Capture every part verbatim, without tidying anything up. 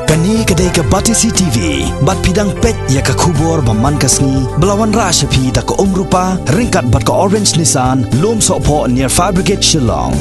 Kane ka dei ka Batesi T V, bad phi dang peit ïa ka khubor ba man ka sngi, ba la wanrah sha phi da ka Umrupa, ryngkat bad ka Orange Nissan, Lumsohphoh near Fire Brigade Shillong.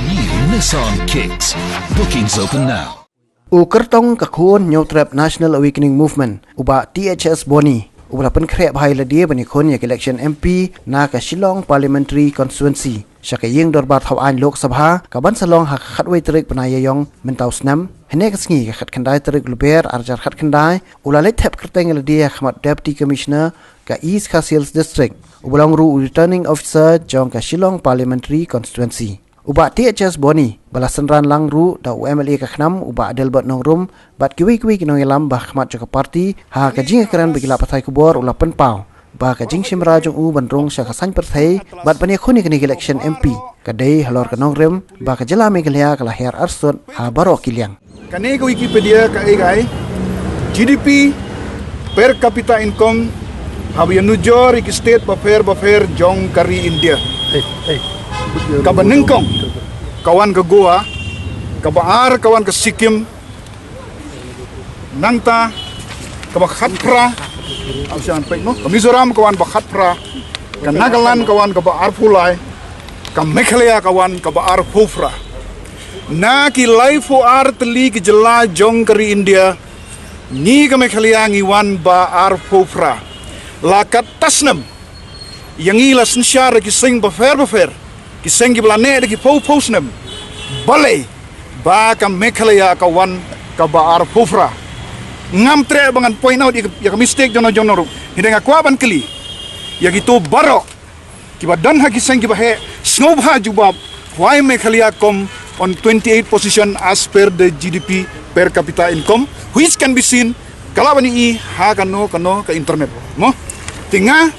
New Nissan Kicks. Bookings open now. U kyrtong ka Khun Hynñiewtrep National Awakening Movement, u Bah T H S Boni, uba la pynkhreh bha ïa lade ban ïakhun ïa ka election M P na ka Shillong Parliamentary Constituency sha ka ïing dorbar thaw aiñ Lok Sabha, ka ban sa long ha ka khatwei tarik bnai Ïaïong mynta u snem. Hynne ka sngi, ka khatkhyndai tarik Lber arhajar khatkhyndai, u la leit thep kyrteng ïa lade ha khmat Deputy Commissioner ka East Khasi Hills District, uba long ruh u Returning Officer jong ka Shillong Parliamentary Constituency. U Bah T H S Boni, ba la synran lang ruh da u M L A ka Khnam, u Bah Adelbert Nongrum, bad kiwei kiwei ki nongïalam ba ha khmat jong ka party, ha ka jingïakren bad ki lad pathai khubor, u la pynpaw ba ka jingshim bynta jong u ban rung sha ka saiñ pyrthei bad ban ïakhun ïa kane ka election M P, ka dei halor ka nongrim ba ka jylla Meghalaya ka la hiar arsut ha baroh ki liang. Kane ka Wikipedia ka ai ka ai G D P, per capita income, haba ïanujor ïa ki state bapher bapher jong ka ri India. Kaba nyngkong ka wan ka Goa, kaba ar ka wan ka Sikkim, nangta kaba khatphra, am shan pek mo, ka Mizoram ka wan ba khatphra, ka Nagaland ka wan kaba arphew lai, ka Meghalaya ka wan kaba arphew phra. Na ki laiphew ar tylli ki jylla jong ka ri India, ngi ka Meghalaya ngi wan ba arphew phra. La katta snem ïa ngi la synshar ki seng bapher bapher, ki seng kiba la neh da ki phew phew snem. Balei ba ka Meghalaya ka wan kaba arphew phra? Ngam treh ba ngan point out ïa ka, ïa ka mistake jong no jong no ruh. Hynrei nga kwah ban kylli ïa kito baroh kiba don ha ki seng kiba heh, sngewbha jubab, why Meghalaya come on twenty-eight position as per the G D P per capita income, which can be seen, ka lah ban i ha kano kano ka internet mo. Te nga,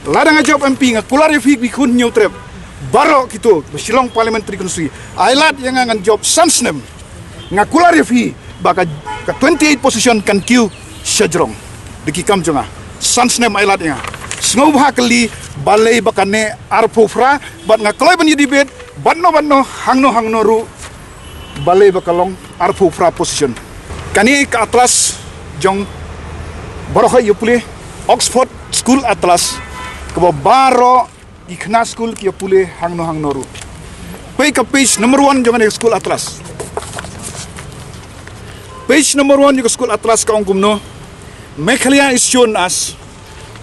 lada nga jop M P, nga kular ïa phi ki Khun Hynñiewtrep baroh kito ba Shillong Parliamentary Constituency, ai lad ïa nga ngan jop san snem. Nga kular ïa phi ba ka, ka twenty-eight position kan kiew shajrong da ki kam jong nga. San snem ai lad ïa nga. Sngewbha kylli balei ba ka neh arphew phra, bad nga kloi ban ïa debate bad no bad no, hangno hangno ruh, balei ba ka long arphew phra position. Kane ka atlas jong baroh ïa pule, Oxford School Atlas, kaba baroh ki khynnah skul ki ïa pule hangno hangno ruh. Peit ka page number one jong kane ka school atlas. Page number one jong ka school atlas ka ong kumno: Meghalaya is shown as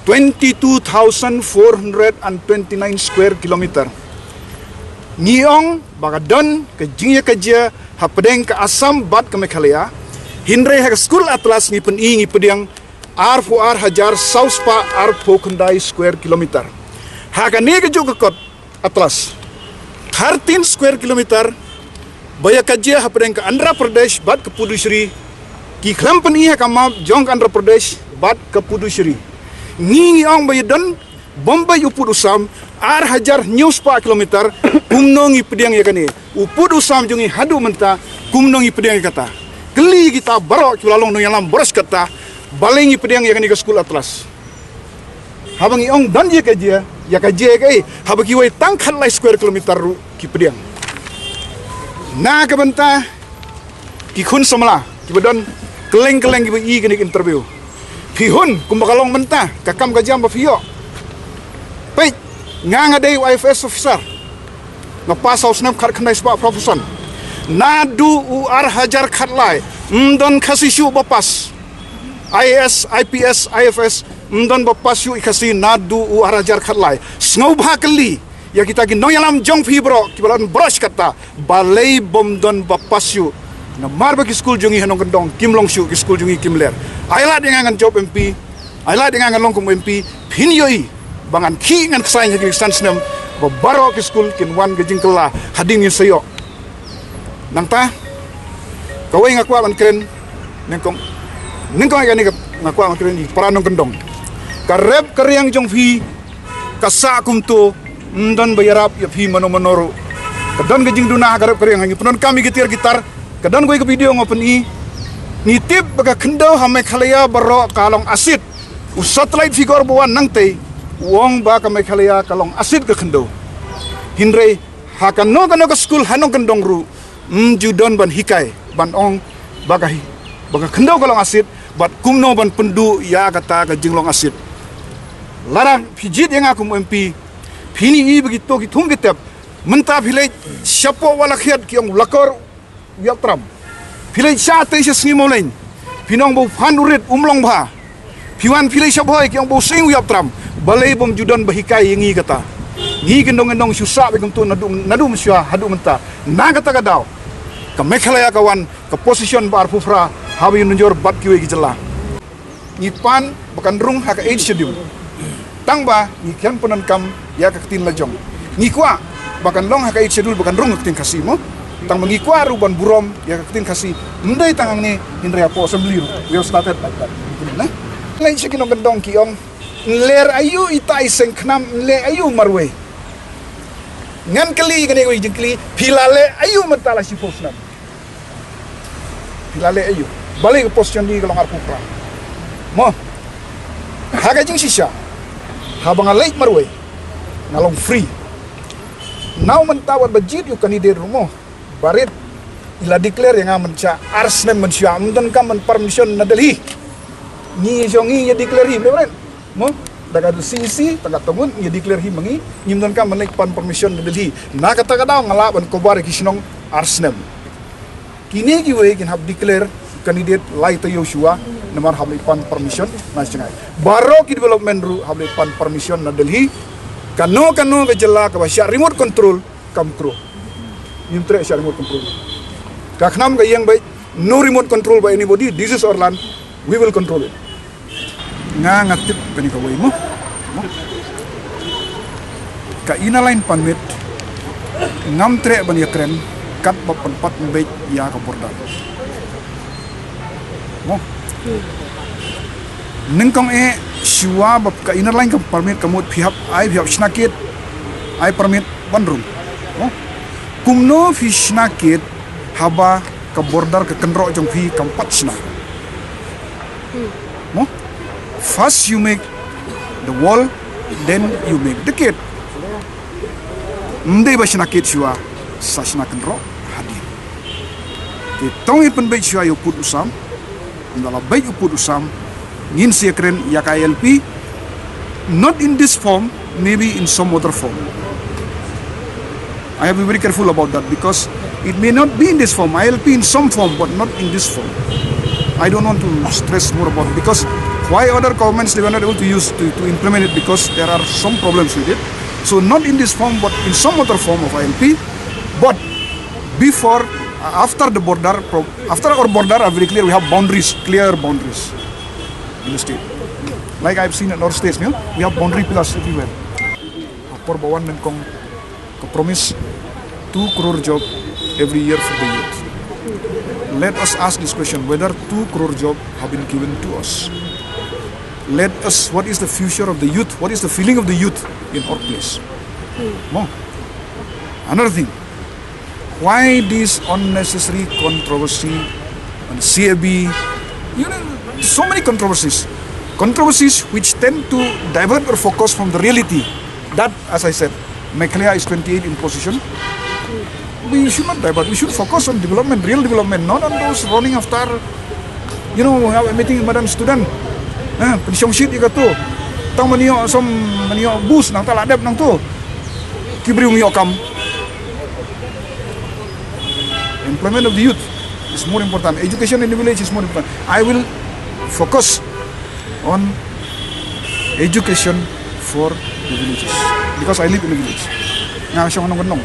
twenty-two thousand four hundred and twenty-nine square kilometer. Ngi ong ba ka don ka jingïakajia hapdeng ka Assam bad ka Meghalaya, hynrei ha ka school atlas ngi pyni, ngi pdiang arphew ar hajar saw spah arphew khyndai square kilometer. Ha kane ka juh ka kot atlas, thirteen square kilometer ba ïakajia hapdeng ka Andhra Pradesh bad ka Puducherry, ki khlem pyni ha ka map jong ka Andhra Pradesh bad ka Puducherry. Ngi, ngi ong ba ïa don Bombay u pud u sam ar hajar hynñiew spah kilometer, kumno ngi pdiang ïa kane? U pud u sam jong ngi haduh mynta, kumno ngi pdiang ïa kata? Kylli kita baroh kiba la long nongïalam baroh shi katta, balei ngi pdiang ïa kane ka school atlas? Haba ngi ong don ïakajia, ïakajia ïa kaei haba kiwei tang khatlai square kilometer ruh ki pdiang? Na ka bynta ki khun samla kiba don kylleng kylleng kiba i kane ka interview, phi hun kumba ka long mynta, ka kam ka jam ba phi ïoh. Peit, nga, nga dei u I F S officer, nga pass ha u snem khatkhyndai spah phra phew san. Naduh u ar hajar khatlai, ym don Khasi shuh ba pass I A S, I P S, I F S, ym don ba pass shuh i Khasi naduh u ar hajar khatlai. Sngewbha kylli ïa kita ki nongïalam jong phi baroh kiba la don baroh shi katta, balei bym don ba pass shuh? Namar ba ki skul jong ngi ha nongkyndong kim long shuh, ki skul jong ngi kim ler. Ai lad ïa nga ngan jop M P, ai lad ïa nga ngan long kum M P, phin ïohi ba ngan khih ngan ksaiñ ha kine ki san snem ba baroh ki skul kin wan ka jingkylla hadien ngin sa ïoh. Nangta kawei nga kwah ban kren, nyngkong, nyngkong ïa kane nga kwah ban kren ïa ki para nongkyndong. Ka rep ka riang jong phi ka sah kumto, ym don ba ïarap ïa phi mano mano ruh. Ka don ka jingduna ha ka rep ka riang, ngi pyndonkam ïa ki tiar ki tar, ka don kawei ka video nga pyni. Ngi tip ba ka khyndew ha Meghalaya baroh ka long acid. U satellite figure ba wan nangtei u ong ba ka Meghalaya ka long acid ka khyndew. Hynrei ha kano kano ka skul ha nongkyndong ruh, ym ju don ban hikai, ban ong ba ka hi, ba ka khyndew ka long asit, bad kumno ban pynduh ïa kata ka jinglong asit. Lada phi jied ïa nga kum M P, phin ïohi ba kito ki thung ki tep, mynta phi leit shapoh Walakhiat ki ong u Lakor u ïap tram. Phi leit shatei sha Sngi Mawleng, phin ong ba u Phan u Rit um long bha. Phi wan phi leit sha Bhoi ki ong ba u Sying u ïap tram. Balei bym ju don ba hikai ïa ngi kata? Ngi ki nongkyndong shu sah beit kumto naduh, naduh mynshuwa haduh mynta. Na kata ka daw ka Meghalaya ka wan ka position ba arphew phra haba ïanujor bad kiwei ki jylla. Ngi pan ba kan rung ha ka Eighth Schedule. Tang ba ngi khlem pyndonkam ïa ka ktien la jong. Ngi kwah ba kan long ha ka Eighth Schedule ba kan rung ha ka ktien Khasi mo. Tang ba ngi kwah ruh ban burom ïa ka ktien Khasi. Ym dei tang hangne, hynrei hapoh Assembly ruh. We have started like that. Neh. Lei sha ki nongkyndong ki ong, "Ler aïu ita i seng khnam, ler aïu marwei." Ngan kylli kane kawei jingkylli, phi la leh aïu mynta la shiphew snem? Phi la leh aïu? Balei ka position jong ngi ka long arphew phra? Mo. Ha ka jingshisha, haba nga leit marwei, nga long free. Nau mynta wat ba jied ïa u candidate ruh mo, barit i la declare ïa nga mynshwa ar snem mynshuwa, ym donkam ban permission na Delhi. Ngi jong ngi ïa declare hi, barit. Mo, da ka C E C, da ka Tongut, ngi declare hi ma ngi, ngim donkam ban leit pan permission na Delhi. Na kata ka daw nga lah ban cover ïa ki shnong ar snem. Kine kiwei kin hap declare candidate lai taïew shuwa, namar hap leit pan permission na Shanghai. Baroh ki development ruh hap leit pan permission na Delhi. Kano kano ka jylla kaba shah remote control, kam kro. Ngim treh shah remote control. Ka khnam ka ïeng beit, no remote control by anybody, this is our land, we will control it. Nga, nga tip kane kawei mo. Mo. Ka Inner Line Permit ngam treh ban ïakren katba pynpat ym beit ïa ka border. Mo. Nyngkong eh shuwa ba ka Inner Line ka permit ka mut phi hap ai, phi hap shna kit, ai permit ban rung. Mo. Kumno phi shna kit haba ka border ka kynroh jong phi kam pat shna? Mo? First you make the wall, then you make the gate. Ym dei ba shna kit shuwa, sa shna kynroh hadien. Te to ngin pynbeit shuwa ïa u pud u sam, ynda la beit u pud u sam, ngin sa ïakren ïa ka I L P, not in this form, maybe in some other form. I have to be very careful about that because it may not be in this form. I L P in some form, but not in this form. I don't want to stress more about it because why other governments, they were not able to use to, to implement it because there are some problems with it. So not in this form, but in some other form of I L P. But before, uh, after the border, pro- after our border are very clear, we have boundaries, clear boundaries in the state. Like I've seen in other states, you know, we have boundary pillars everywhere. Por ba wan nyngkong ka promise two crore job every year for the youth. Let us ask this question, whether two crore job have been given to us. Let us, what is the future of the youth? What is the feeling of the youth in our place? Mo. Another thing, why this unnecessary controversy on C A B? You know, so many controversies. Controversies which tend to divert our focus from the reality that, as I said, Meghalaya is twenty-eight in position. We should not divert. We should focus on development, real development, not on those running after, you know, we have a meeting with Madam Student. Eh, pynshongshit ïa kato. Tang mani ïoh som, mani ïoh bus nangta la dep nangto. Ki briew ïoh kam. Employment of the youth is more important. Education in the village is more important. I will focus on education for the villages because I live in a village. Nga shong nongkyndong.